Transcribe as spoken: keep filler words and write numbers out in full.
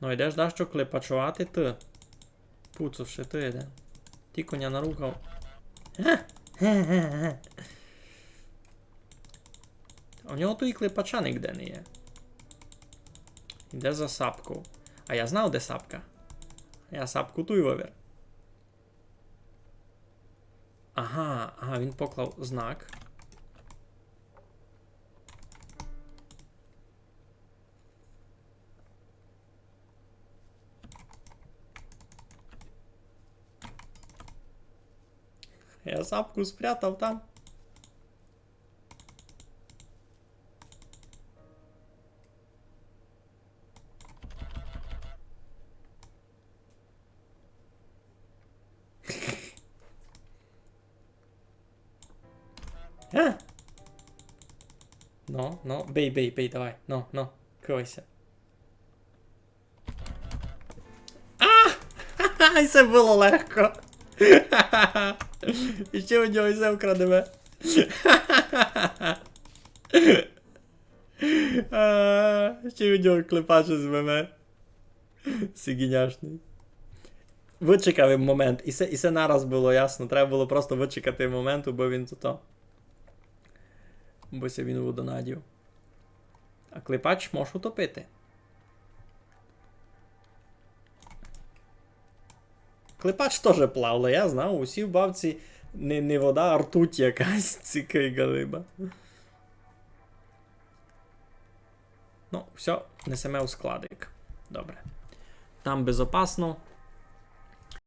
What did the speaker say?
Ну, йдеш дашто клепачовати ты. Пуцо, ще ты йде. Ти коня нарухав. А в нього туй клепача нигде не є. Йде за сапков. А я знав, де сапка. Я сапку туй вывер. Ага, ага, він поклав знак. Я сапку спрятав там. А! Но, но, бей, бей, бей, давай. Но, но, крывай ся. А! І се было легко. І ще у нього і се вкрадеме. А, ще у нього клепач возьмеме. Сиґіняшный. Вычекав им момент. І се, і се нараз было ясно. Треба было просто вычекати моменту, бо він то, то. Бо ся він водонадів. А клепач мож утопити. Клепач тоже плавле, я знав, усі в бавці не, не вода, а ртуть якась, цікай галиба. Ну, всьо, несеме у складик. Добре. Там безопасно,